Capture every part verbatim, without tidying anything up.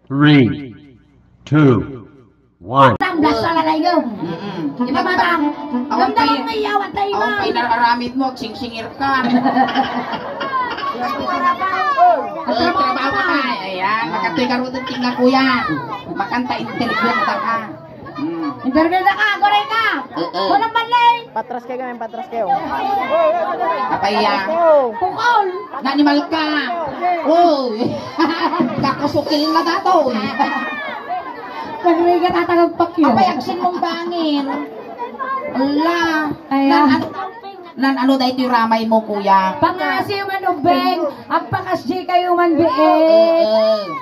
Three, two, one. Tamblas sa lalay ko. Mm-mm. Di ba, madam? Awan pay, damdam ang may yawat na iba. Awan pay nararamid mo, agsingsingir ka. Ang trabaho ka. Ayan, makatoy ka rin tingnan, kuya. Makanta, interview ka. Hmm. Interview na ka, aguray ka. Oo. Walang manlay. Patras kayo, ganyan, patras kayo. Apay ya. Pukol. Nanimal ka. Uy. Kakusukil na dato. Nagrigat at ang pakyo. Apay, agsin mong bangin. Ala. Ayan. Nan, an-, nan ano dahil ito ramay mo, kuya? Pangasi man ubeng, agpakasdi kayo man biit. Oo.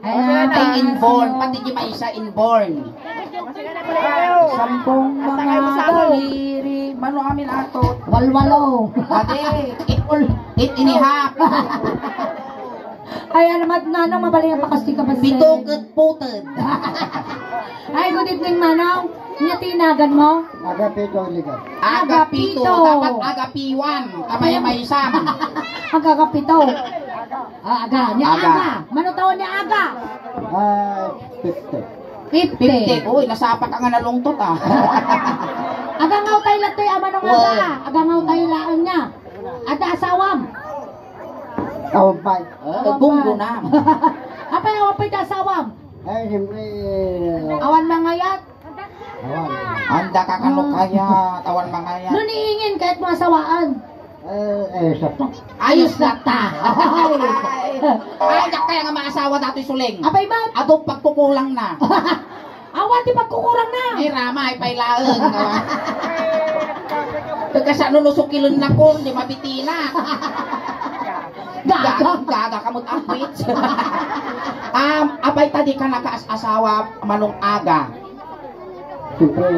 Ayan, ay, inborn. Pati di maysa, inborn. Sampung mga daliri. Mano amin ato? Walwalo. Ate, it, it inihap. Ay, ano, mat-, nanong mabaling ang pakasdi ka ba, sir? Pito ket puted. Ay, good evening, manong. Nya tinagan mo? Agapito, ligat. Agapito. Agapito. Dapat agapiwan. Kamay may isam. Agapito. Ah, aga. Ni aga. Aga. Mano taon ni aga? Ah, fifty. Fifty. Fifty. Uy, nasapa ka nga nalungtot, ah. Agangaw tayo lang to'y ama nung aga. Agangaw tayo lang niya. Ada asawam. Awan pay. Ah, gunggunam. Apay, awan pay da asawam. Ay, siyempre, eh, awan mangayat. Awan. Anda ka kano kaya, awan mangayat. No niingin, kahit mo asawaan. Eh, eh, sa pa. Ayos na ta. Ay, ay, kaya nga maasawa datoy suling. Apay man. Adu pagkukulang na. Awan ti pagkukulang na. Ay, rama, ay pailaeng. Pagkasano no sukilon na kun, di mabitina. Gaga. Gaga, gaga kamot apit. Um, apay ta di ka nakaas-asawa, manong aga. Siyempre.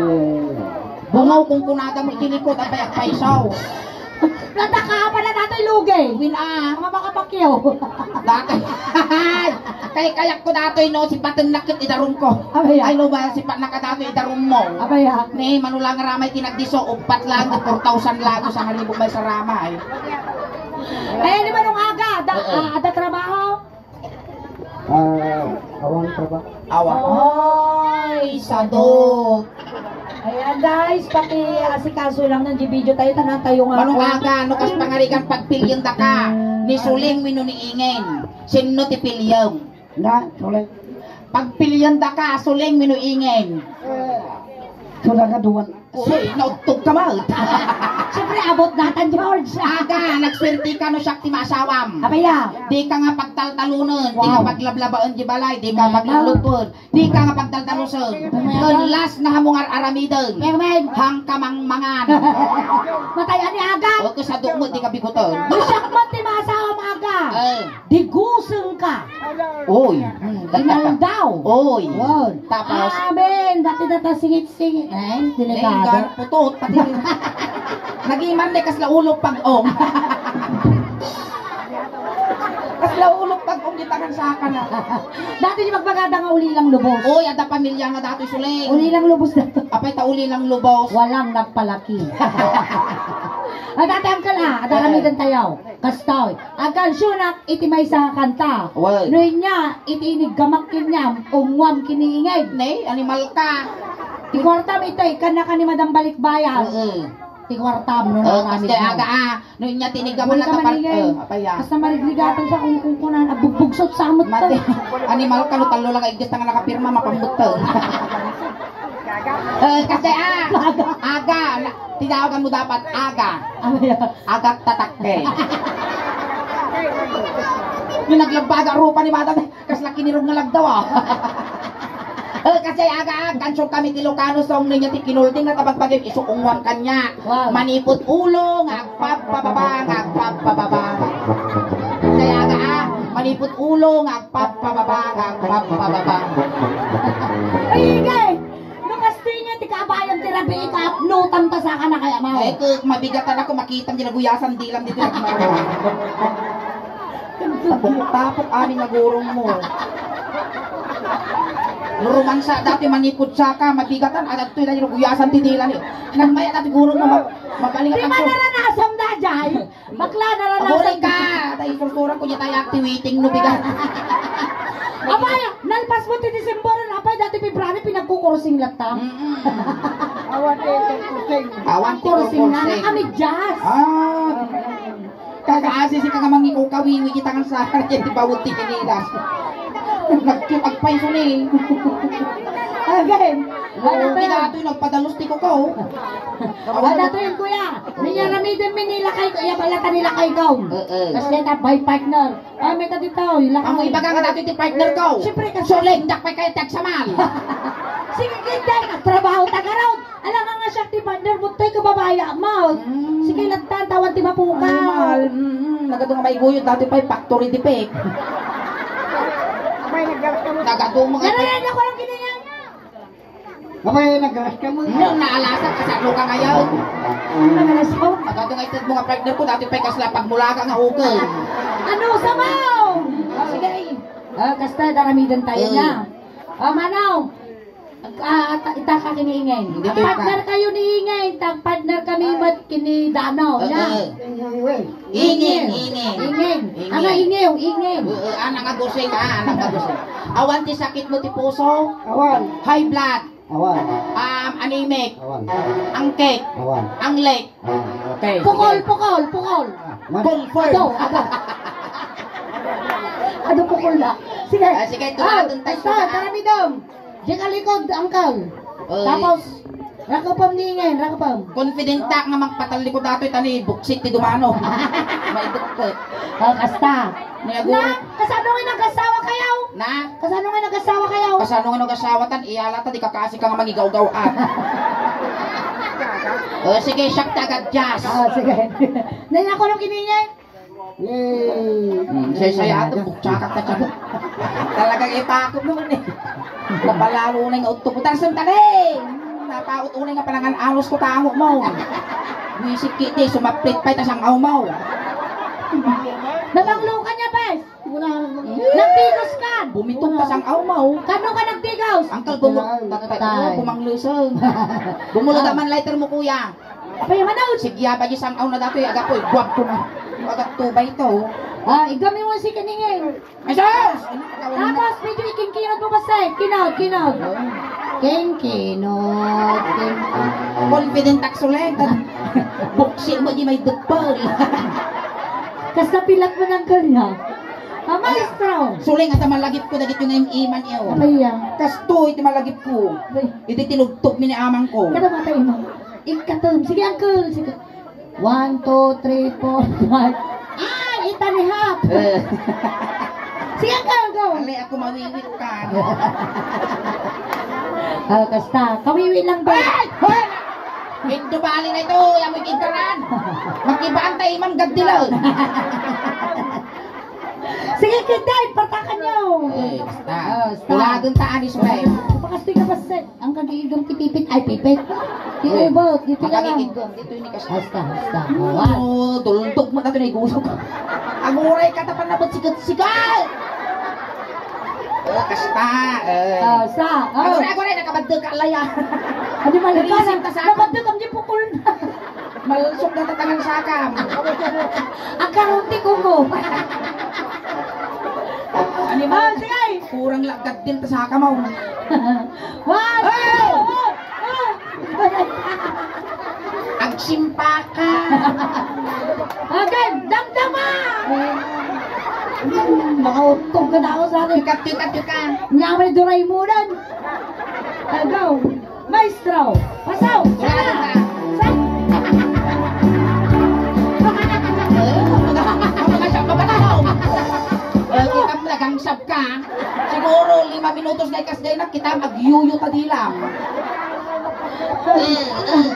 Bungaw kung kunada mo itinikot, apay agpaisaw. Nadaka pala datoy lugi. Win a. Ang makapakyaw. Dati. Kay kayak ko datoy, no, si Paten nakit idarum ko. Abay, ah. Ay, no ba, si Pat nakadato idarum mo. Abay, ah. Ni, manulang ramay tinagdiso, upat lang, four thousand lang, sa haribong may saramay. Eh, di ba nung aga, da, oo, ah, ada trabaho? Ah, awan pa ba? Awan. Ay, sadot. Ayan, guys, paki-asikaso lang ng video tayo, tanan tayo nga. Manong aga, ano kas pangarigan pagpilian da ka? Ni Suling wenno ni Ingen. Sinno ti piliam? Na, Suling. Pagpilian da ka, Suling wenno Ingen. Eh, Suling nga duwan. Uy, naugtog ka man. Siyempre, abot datan, George. Aga, nagswerte ka no siak ti maasawam. Abaya. Di ka nga pagtaltalunen, di ka, wow, paglablabaen di balay, di ka, wow, paglulutuan, di ka nga pagtaltalusen. Permen. Ken last na hamong ar-aramiden. Permen. Hang kamangmangan. Matay ani aga. O, kasado mo, di ka bigutan. No siak man ti maasawam aga. Eh. Diguseng ka. Oy. Hmm, ginaldaw. Oy. Oy. Tapos? Amen. Dati data singit-singit. Ay, delikado. Ay, putot. Pati. Nagiman de kasla ulo pag-ong. Kasla ulo pag-ong di tangan sa akin, ah. Dati di magpagada nga uli lang lubos. Oy, ada pamilya nga dati, Suling. Uli lang lubos na to. Apay ta uli lang lubos. Walang nagpalaki. Ay, dati, uncle, ah. Ada, eh, ramidan tayo. Kastoy. Agkansionak iti maysa nga kanta. Wen. No inya, iti iniggamak ken niam, unguam ken ni Inged. Ne, animal ka. Ti kuartam iti, ikkan na ka ni Madam Balikbayan. Mm. Ti kuartam, no, oh, naaramid mo. Aga, ah. No inya, ti iniggamak. Wen na ka man, Inged. Eh, apay, ah. Basta marigrigaton sa kung, kung kunan, agbugbugsot sa amot. Mati. Animal ka, no, tallo lang, igis na nga nakapirma, mapambuto. Eh, kasi, ah, aga. Aga, na, tinawagan mo dapat, aga. Ano yan? Agak tatakke. Yung naglagbaga rupa ni Madam, eh. Kas laki ni Rog nga lagdaw, ah. Eh, kasi aga, ah, kansyon kami ti Ilocano song niya ti kinulting na tabagbagim isu unguan kanya. Wow. Manipot ulo nga agpabpababa, nga agpabpababa. Kasi aga, ah, manipot ulo nga agpabpababa, nga agpabpababa. Ay, ingay! No, kastingan ti kabayan ti rabii, kaapnutan ta sa kana kaya, Mao. Ay, ko, mabigatan ako, makita ang ginaguyasan, dilam dito. Tapok-tapok, amin na gurong mo. Nuruman sa dati manipod sa ka, mabigatan, agad to, guyasan ti dilam. Nagmaya dati gurong mo, mag-, magaling. Di ang ba naranasan da, Jai? Bakla, naranasan. Aburay ka! Tay, sursuran ko niya tayo activating no bigat. Apay, nalpas mo ti December, apay, dati February, pinagkukursing latta. Mm-mm. Awan ti kursing. Awan ti kursing na, kursing. Nakamedyas. Ah. Kakaasi si kakamangi ko kawiwi kita nga sa kanya ti bawot ti kinilas. Nagkipagpayso ni. Again. Ano ba? Datoy, nagpadalos ti kuko. Ano to yun, kuya? Niya ramiden mi nila kay kuya, bala ta nila kay gaw. Oo. Kasi ta by partner. Ah, may ka dito, ila. Amo ibaga nga dati ti partner ko. Siyempre, kasi Suling, dakpay kayo ti agsamal. Sige, kita, trabaho ta karon. Alangan nga siya ti partner mo, toy kababaya mo. Mm. Sige, lagtan, tawan ti mapukaw. Ay, mahal. Mm, nagado nga maiguyod, dati pa'y factory defect. Abay, naggawas ka mo. Nagado mo nga. Narayan niya ko lang kinaya niya. Apay, nagras ka mo. Yung naalasat, kasano ka ngayon? Nagras ko? Agad nga ited mo nga partner ko, dati pa'y kasla pagmulaga nga ukol. Ano, sabaw? Ah, sige. Ah, kasta, daramidan tayo Mm. na. Ah, Manaw. Ah, ta- itaka kini Ingay. Hindi, Partner ka. Kayo ni Ingay, tag partner kami mat kini Danaw, Oo. Ya. Ingin, ingin. Ingin. Ingin. Ana, ingew, ingin. Oo, ana nga gusing, ah, ana nga gusing. Awan ti sakit mo ti puso? Awan. High blood? Awan. Um, anemic? Awan. Angkek? Awan. Anglek? Awan. Okay, Pukol, sige. Pukol, pukol. Ah, man- Confirm. Ado, ado. Ado pukol na. Sige. Ah, sige, Ah, tumatun tayo basta, na. Karamidom. Diyan ka likod, uncle. Oy. Tapos, rakupam ni Ingay, rakupam. Confident ta nga magpatallikod datoy, tani buksit ti dumano. Maidukko. Ah, kasta. May agurot. Na, kasano nga nag-asawa kayo? Na? Kasano nga nag-asawa kayo? Kasano nga nag-asawa tan, iyala ta, di ka kasi ka nga mangigaw-gaw, ah. O, sige, siyak ta agad, Jazz. Ah, sige. Naya ko nung kiningay. Yay! Hmm, saya-saya ato, buktsakak ta siya. Talagang ipakop naman eh. Napalalo na yung utok mo. Tarsan tali! Napaot unay nga panangan alos ko tango mo. Wisik kiti, sumaplit pa itasang aw mo. Nabanglo ka niya, bes! Nagtigos ka! Bumitong tasang aw mo. Kano ka nagtigos? Angkal, bumo-, Ay, tatay, tatay. Bumanglusang. Bumulot Ah. man lighter mo, kuya. Apay, manaw. Sige, abay, sang-aw na datoy, agapoy, guwap ko na. Agat tubay to. Ah, igami mo si Kaningin. Ay, sus! Tapos, medyo ikingkinod mo kasi. Kinod, kinod. Kingkinod, kingkinod. Confident ak sulet. Buksi mo di may dutpol. Kasta pilat mo ng kanya. Ah, maestro. Suling at malagip ko dagit yung im-iman iyo. Apay, ah. Kastoy, ti malagip ko. Apay. Iti tinugtog mi ni amang ko. Kada matay mo. Ikatum. Sige, uncle. Sige. One, two, three, four, five. Ay, itarihap. Eh. Sige, uncle, go. Ali, ako mawiwit ka. Ah, kasta. Kawiwi lang ba? Ay! Hoy! Indo bali na ito. Yamoy kinkaran. Makibaan tayo, Imam Gaddilaw. Sige, kidday, partakan niyo. Eh, basta. Ah, basta. Wala dun ta, anis, pre. Pakastoy ka, basta. Ang kagiigam ti pipit, ay, pipit. Ti Eh, ubot, di ti makagigid lang. Ko, dito yung ikas. Basta, basta. Wow. Oh, duldog mo na ito na igusok. Aguray ka, tapan na ba't sigat-sigat? Oh, kasta. Eh. Ah, sa, ah. Aguray, aguray, nakabadde ka, alaya. Adi, mali ka Tulisip na. Ka sa akin. Nabadde ka, di pukul na. Malsok na tatangan sakam. Ang karuti ko mo. Ano ba? Ah, sige. Kurang lagad din ta sakam, oh. One, Hey! Two, oh, oh. Agsimpaka. Okay, damdama. Nakautog ka na ako sa akin. Tika, tika, tika. Nyamay Doraemonan. Ah, go. Maestro, pasaw! Sana! Sa- Eh, kita mo, nagangsab ka. Siguro, lima minutos na ikas day na, kita magyuyo ta dilam. Eh, eh.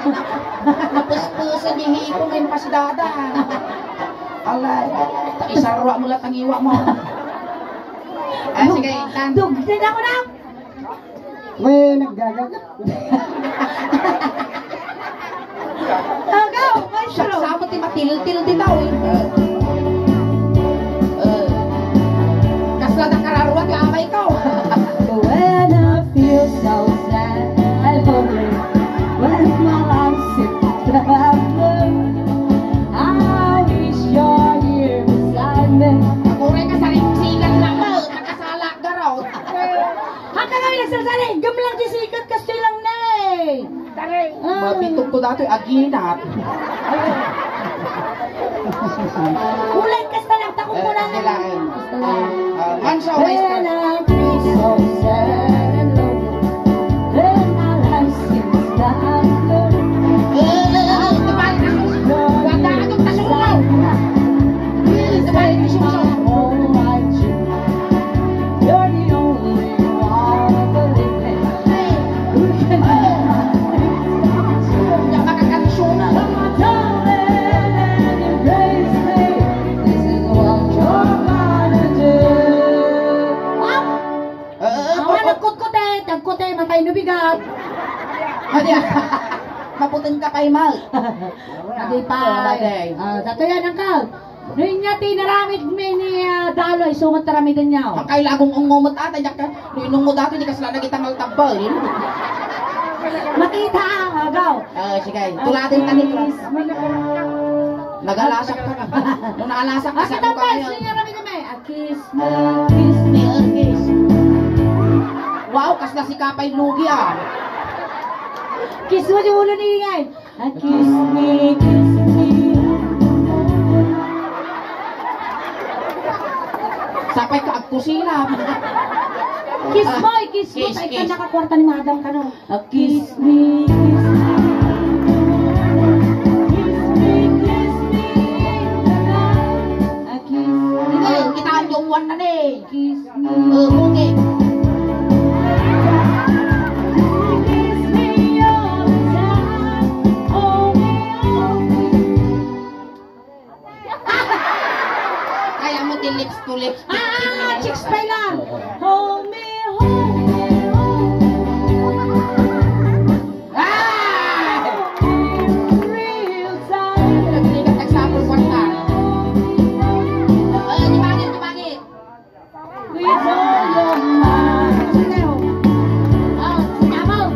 Napuspusan ni hipo nga impasdada. Alay, isarwa mo lang ang iwa mo. Ah, sige, Intan. Dugtin ako na! May naggagaga. Agaw, maestro. Saksa mo ti matiltil ti tao, eh. Eh. Kasla da kararua ti amay ko. When I feel so sad, I hope when my life seems to have blue, I wish you're here beside me. Aguray ka, saringsigan lang mo. Nakasala ka raw. Ulit, kasta lang, takong ko lang. Kasta lang. Ah, mansa o maestra? Eh, eh, eh, eh, di ba, ano, wala, ano, tasong mo? Eh, di ba, ano, tasong mo? You're the only one believing who can Nakakakalisyon na. Come on, darling, and embrace me. This is what you're gonna do. Ah! Ah, Awan, nagkutkot eh, nagkut eh, matay no bigat. Adi, maputeng ka pay, Mal. Adi pay. Ah, dato yan, angkal. No inya ti inaramid mi ni, ah, Daloy, isu met ti aramiden niya. Makay lagong ungo met ata, diak ka. No inungo dati, di kasla nagitangal tabbal. Makita, agaw. Ah, sige. Tuladen ka ni Tras. Nagalasak ka na. No naalasak ka, Makita sa pa, mukha isu ngayon. Inaramid mi. A kiss me, kiss me, a kiss. Wow, kasla si Kapay Lugi, ah. Kiss mo yung ulo ni Ingay. A kiss me, kiss me. Sapay ka agkusilam. Kiss mo, i-kiss mo. Kiss, ta ikaw kiss. Nakakwarta ni madam ka, no? A kiss me, kiss me. Kiss me, kiss me. A kiss me. Hindi, kitaan yung one na ni. Kiss me. Oh, okay. Kiss me all the time. Hold me, hold me. Kaya mo din lips to lips. Ah, chicks pa lang. Oo. Hold me, hold me, hold me. Ah! Real time. Nagkalikat, nagsapol, kwarta. Ah, di bangin, di bangin. With all your might. Ah, sinabaw.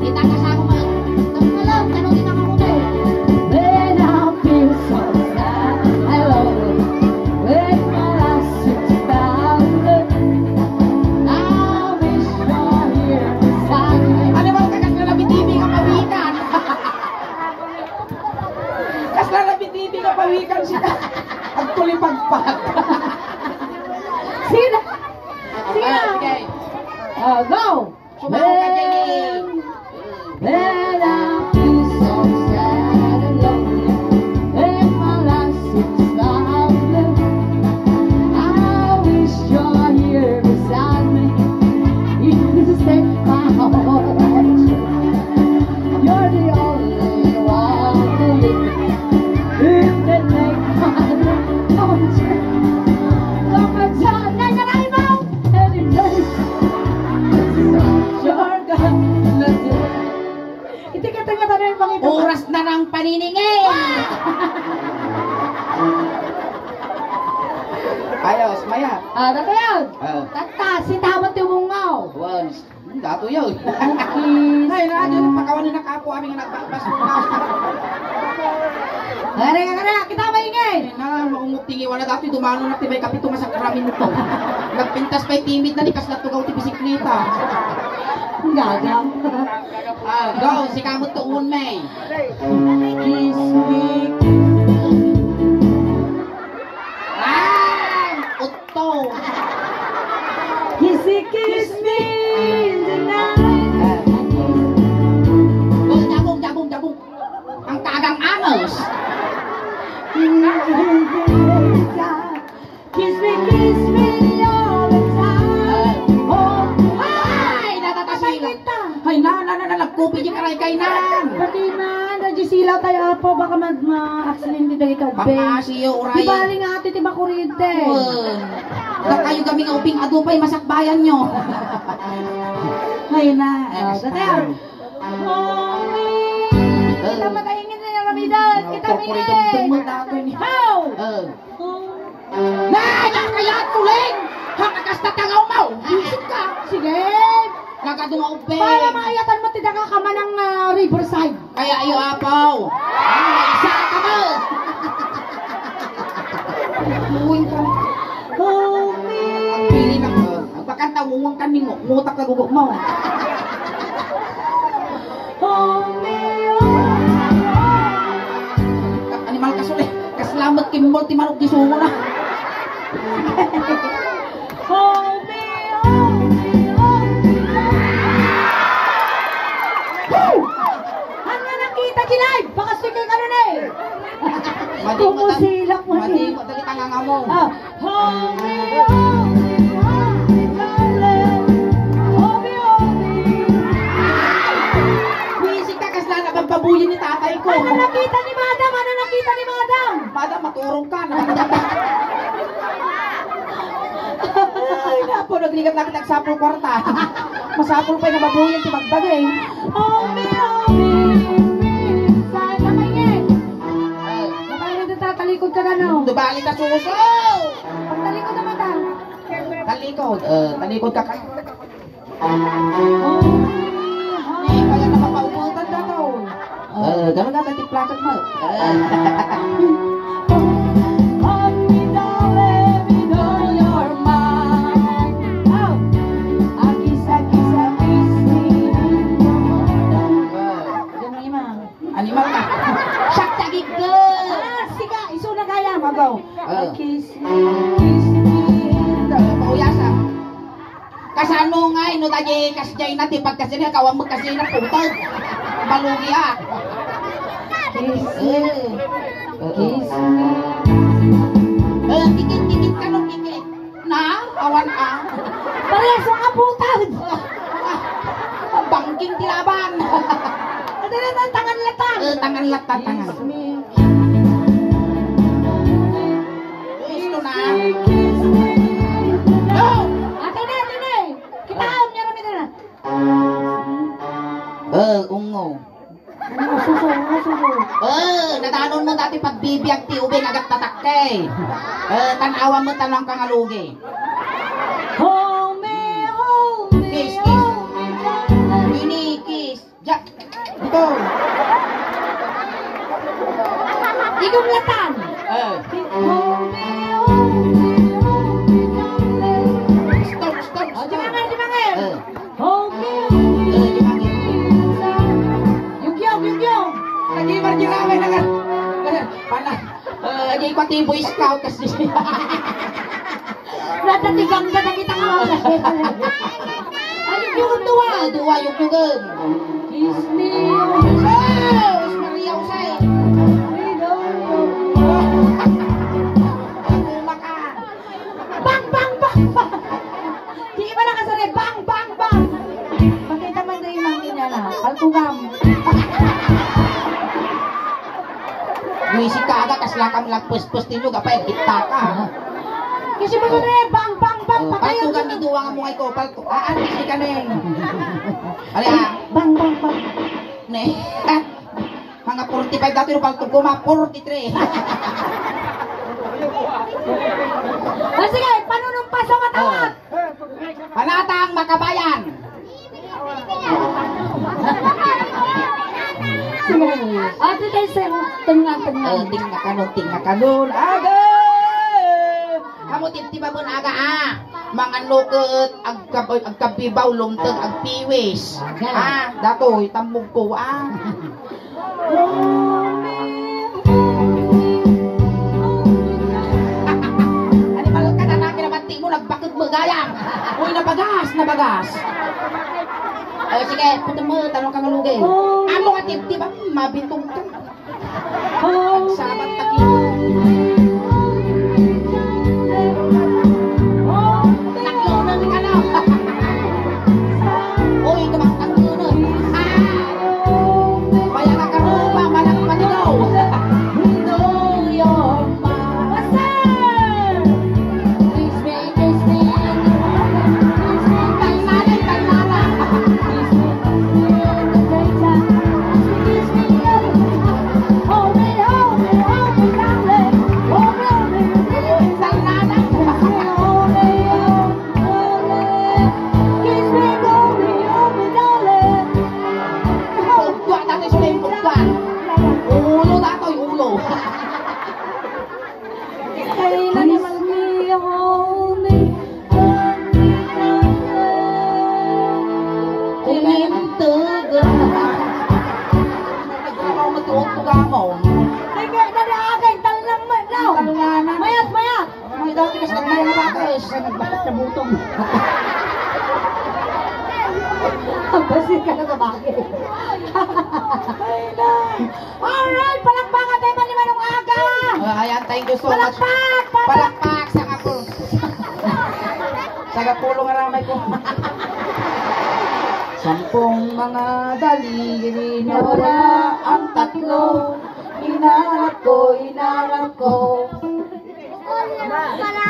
Kita ka sa ako, ma-, tapos na lang, tanong kita ka ko, eh. When I feel so sad, I love you. When my life seems down, I wish you're here beside me. Ano ba, tagas na lang, B T V ka pawikan. Kasla na B T V nga pawikan siya. Agkulipagpag. Sino? Sino? Ah, sige. Ah, go! Sumayaw ka, Jenny. When, when I feel so sad and lonely, when my life seems dark blue, I wish you're here beside me. You stay my heart. You're the only one who lives in the night. Come on, John. Nanay mo! Anyway. You're gonna do. Iti ka tayo tayo yung pangita. Oras na ng paniningil! Ayos, maya. Ah, ano yan? Ah. Tata, si Tawat yung mungaw. Once. Hmm, dato yaw. Cookies. Ay, na, dyan, pakawan ni nakapo, aming anak, bas, bas, bas. Are, are, kita maingay. Ay, na, maungot tingi, wala dati, dumano na, tibay kapito, masakramento. Nagpintas pa'y timid na, ni kaslat tugaw ti bisikleta. Ang gaga. Ah, go, si kamot to, un, May. Kiss me, kiss me. Ah! Utto! Kissy kiss me in the night. Oh, jabong, jabong, jabong. Ang tagang angas. Kiss me, kiss me all the time. Oh, ay, natatasilan. Ay, na, na, na, na, nagkupi di karay kay nan. Pati man, radyo silaw tayo, apo, baka mag-, ma-accident dito ito, Baka be. Siyo, uray. Di bali nga, ate, ti makuryente. Well, da kayo kami nga uping adu pa'y masakbayan nyo. Ay, na. Next Ah, time. Dati, ah. Mommy! Eh. Kita mataingin na yung Ramadan. Kita Corporate mingin. Ang tumot natin. How? Eh. Oh. Na, na, kaya tuling! Hakakas na tangaw mo! Isip ka! Sige! Nagadu nga ube. Para maayatan mo, ti daka ka man ang, ah, Riverside. Kaya iyo, apaw! Ang isa ka mo! Uwing ka. Mommy! Ang pili na ko. Ang bakanta, uwang ka ni mo. Ngutak na gugok mo. Mommy! Multi manok di sumo na. Hold me, hold me, hold me. Woo! Ania nakita ti live? Baka sige ka nun eh. Madi mo ta-, Kumusilak mo madi eh. Mo ta kita nga ngamo. Ah, hold me, hold me, hold me, darling. Hold me, hold me. Buwisit ka, kasla na pagpabuyin ni tatay ko. Ano nakita ni Madam? Ano nakita ni Madam? Madam, maturog ka. Ay, napo, nagrigat lang nagsapul kwarta. Masapul pa'y nababuyan ti magbagay. Omi, omi, omi. Saan ka maingit? Napalagay na tatalikod ka na, no? Nabali ka, suso! Pagtalikod naman ta. Talikod, eh, talikod ka ka. Di kaya nakapauputan ka to. Eh, gano'n nga, natiplakan mo. Eh. Hold me, darling, with all your might. Oh. A kiss, a kiss, a kiss me. Ganun, Ima. Animal ka. Siak ti agigga. Ah, sika, isu na kaya, magaw. Ah. A kiss me, kiss me. Ito, pauyasa. Kasano nga, ino ta di kasdiay na, ti pagkasdiay na, kawan mo kasi na putag. Malugi, ah. Kiss me. Eh. Kiss me. Eh, dikit, dikit ka, no, dikit. Na, awan, ah. Parehas nga putag. Bangking ti laban. Ate na, tangan latan. Eh, tangan latan, tangan. Kiss me. Gusto na. Kiss me. No! Ate na, ate na. Kita, ah, niya rin na. Eh, ungo. Ano, suso, ano, suso? Eh, nadanon mo dati pagbibiag ti ubing agat tatakay. Eh, tan-awan mo tanang kangalugi. Hold me, hold me, Kiss, kiss. Hold me, darling. Ini, kiss. Jack. Ito. Igumlatan. Eh. Hold me, hold me, hold me, darling. Stop, stop, stop. O, di ba nga, di ba nga? Eh. Hold me, hold me, hold me, darling. Yugyog, yugyog. Lagi marjiramay na ka. Pana. Eh, di ko ti Boy Scout kasi. Nata ti gangga na kita nga. Ay, yung duwa. Ay, duwa, yung duwa. Kiss me. Jesus Maria Jose. Ay, no. Ako maka. Bang, bang, bang, bang. Di ba nakasari? Bang, bang, bang. Pakita man na yung mga niya na. Paltugam. Luisi ka aga, kasla kam lagpuspus ti luga pa, kita ka. Kasi mo na, bang, bang, bang, Oh, patay ang paltugam, iduwa nga mo nga ikaw, paltu-, ah, ah, kasi ka na eh. Ali, ah. Bang, bang, bang. Ne. Mga forty-five dati, no, paltug ko, mga forty-three. O sige, panunumpas ang atawag. Oh. Panatang makabayan. Ate, tayo sa'yo. Tenga, tenga. Oh, tenga kanon, tenga kanon. Aga! Kamu tibtibaben aga, ah. Mangan no ket agkab-, agkabibaw, lumteg, agpiwis. Aga. Ah, datoy, tambog ko, ah. Animal ka na, nakinabati mo, nagbakag mo, gayam. Uy, nabagas, nabagas. O, sige, putem mo, tanong ka nga lugi. Amo nga tibtib, ah, mabintog ka. Agsabat ta ki-, Nagluneng ka na. Uy, tumangtang mo na. Ah! Mayat a karuba, manang matigaw. What's up? Ulo datoy, ulo. Kailan naman? Kumintog. Nagkakaw matuot ko gamon. Ay, kaya na naagay, talang man, no? Tigas na kaya nga bakes. Ay, nagbasag na butong. Ang basig ka na sa bagay. Ay, na. Alright, palakpakan tayo man ni Manong Aga. Ah, ayan, thank you so much. Palakpak, palakpak. Palakpak sa kapo. Sa kapulo nga ramay ko. Sampung mga daliri, nawala ang tatlo. Inanap ko, inanap ko.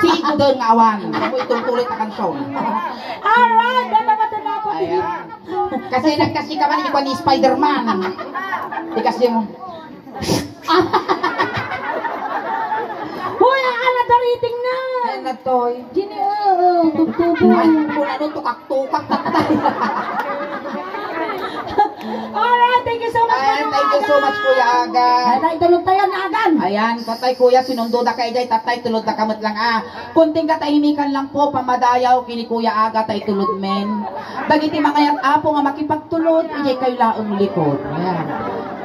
Si Igudon nga awan. Ako itultulit na kanson. Alright, dapat matulapot. Ayan. Kasi nagkasi ka man, ikaw ni Spider-Man. Ikasi mo. Hoy, ang ala dariting na. Ay, natoy. Dini, oo, tugtubo. Ay, kung ano, tukak-tukak, tatay. Alright, thank you so much, Ayan, Manong thank you so Aga. much, Kuya Aga. Ay, tayo, tulog tayo, Nagan. Ayan, patay, Kuya, sinundo da ka, ijay, tatay, tulog da ka met lang, ah. Kunting katahimikan lang po, pamadayaw, kini Kuya Aga, tay tulod men. Dagiti mangayat, Apo, nga makipagtulod, ijay kayo laeng likod. Ayan.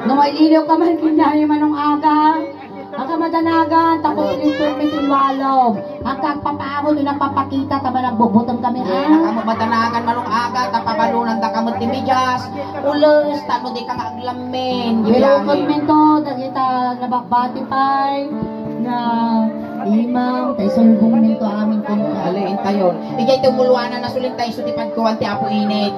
No, maililiw ka man, kinyayo, Manong Aga. Ang kamadanagan, tapos ilinturmi ti walom. Ang kagpapaabot, yung nagpapakita, tama nagbubutom kami, Eh, ah. nakamadanagan, Manong Aga, tapabalunan da ka met ti bigas. Ules, tano di ka nga aglammen. Pero Biyahe. komento, dagita nabakbati pay, na imam, tay sulbong minto amin kung Alin tayo. Ijay tumuluanan na sulit tayo, so ti pagkuhan ti Apo Init.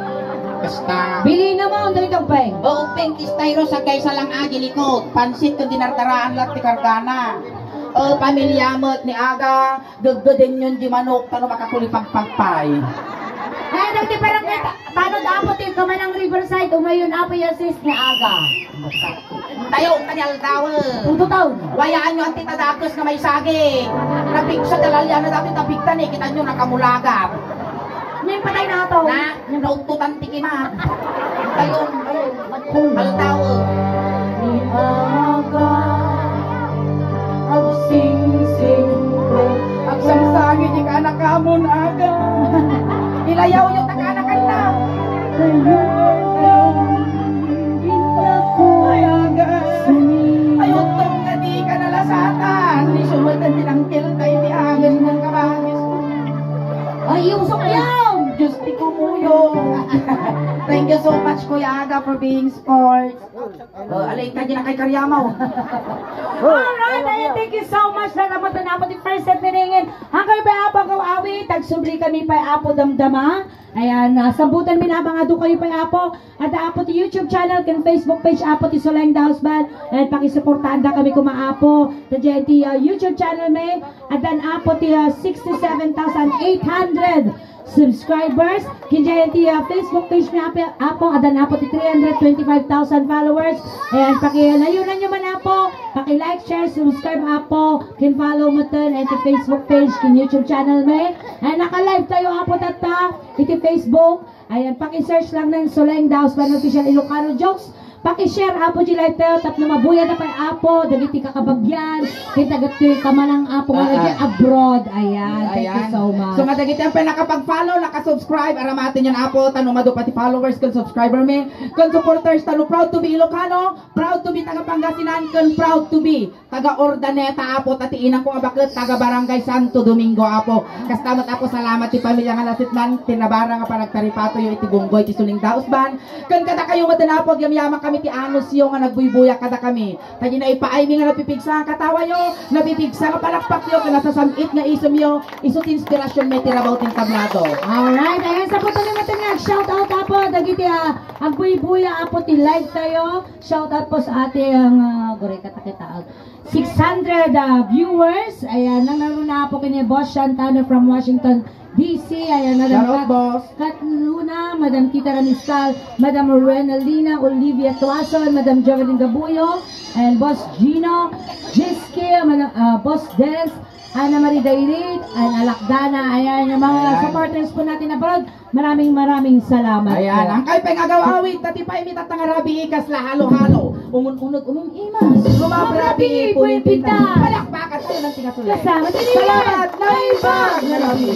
Basta. Bili na mo, ang dali kang peng. Oo, peng, kis tayo, sa kaysa lang agi ni ko. Pansit kung dinardaraan lahat ti kargana. O, pamilya met ni Aga, gaggaden yun di manok, tano makakulipagpagpay. Ay, dagiti barangay, ta-, tano dapat yung kamanang Riverside, umayon, Apo, yung sis ni Aga. Tayo, kanyal daw. Puto taon. Wayaan nyo ang titadakos nga may sagi. Napigsa, dalalya na dati, tapigtan eh, kita nyo, nakamulagat. May patay na ito. Na? Naututan ti kimat. Tayo, tayo. Aldaw. Ni Aga, agsingsing ko. Agsamsangit ti kaanakamon, Aga. Ilayaw yo ta kaanakanna. Ay, Aga. Ay, uttong nga di ka nalasatan. Ni sumultan ti nangkil tayo ni Aga, sinang kabangis. Ay, yung sukyaw! Diyos ti kumuyo. Thank you so much, Kuya Aga, for being sports. Oh, alay, kadi na kay Karyamaw. Alright, ayan, thank you so much. Salamat na po ti first set ni Ringen. Hanggang pa, Apo, agaw awit. Tagsubli kami pa, Apo, damdama. Ayan, ah, sambutan mi na abang adu kayo pa, Apo. Adda, Apo, ti YouTube channel ken Facebook page, Apo, ti Soleng Daos Band. Ayan, pakisuportaan da kami kuma, Apo. Ta diay ti, ah, YouTube channel mi. Addan, Apo, ti, ah, sixty-seven thousand eight hundred subscribers. Ken diay ti, ah, Facebook page mi, Apo, Apo, addan, Apo, ti three hundred twenty-five thousand followers. Ayan, pakilayunan nyo man, Apo. Paki-like, share, subscribe, Apo. Ken follow mo ten, ayan, ti Facebook page, ken YouTube channel mi. Ayan, naka-live tayo, Apo, tatta, iti Facebook. Ayan, paki-search lang ng Soleng Daos Band Official Ilocano Jokes. Paki-share, Apo, di live tayo, tapno mabuya na pay, Apo, dagiti kakabagyan, ken dagiti kamanang, Apo, nga Ah, ah. abroad. Ayan, thank you Ayan. so much. So, nga dagiti ang pinakapag-follow, naka-subscribe, aramaten yan, Apo, tano madu pati followers ken subscriber mi, ken supporters, tano proud to be Ilocano, proud to be taga Pangasinan, ken proud to be taga Urdaneta, Apo, ta ti inangko nga baket, taga Barangay Santo Domingo, Apo. Kasta met, Apo, salamat ti pamilya nga nasitnan, ti nabara nga panagtaripatoyo iti bunggoy ti Soleng Daos Band. Ken kadakayo met, Apo, agyamyaman kami ti anusyo nga nagbuybuya kadakami. Ta diay naipaaymi nga napipigsa nga katawayo, napipigsa nga palakpakyo, ken nasasam-it nga isemyo, isu ti inspirasionmi ti rabaw ti entablado. Alright, ayan, sa puto ni Matanyag, shout out, Apo, dagiti, ah, agbuybuya, Apo, ti live tayo. Shout out po sa ating, ah, gure katakitaag. Six hundred, ah, viewers. Ayan, nangnangruna po kini Boss Shantano from Washington, D C. Ayan, Madam Shout out, Kat-, Boss. Kat Luna, Madam Tita Raniscal, Madam Renalina, Olivia Tuason, Madam Jovelyn Gabuyo, and Boss Gino, Jiski, Madam, ah, Boss Des, Ana Marie Dairit, and Alakdana. Ayan, yung mga Ayan. supporters po natin abroad. Maraming, maraming salamat Ayan, po. Ang kay pengagaw awit, tati pa imitat nga rabii, kasla halo-halo. Umun-unod, umim-imas. Umabrabii, pumimpinta. Palakpakan tayo ng pinasulit. Kasama din Salamat, yan. Naiba, nalabi.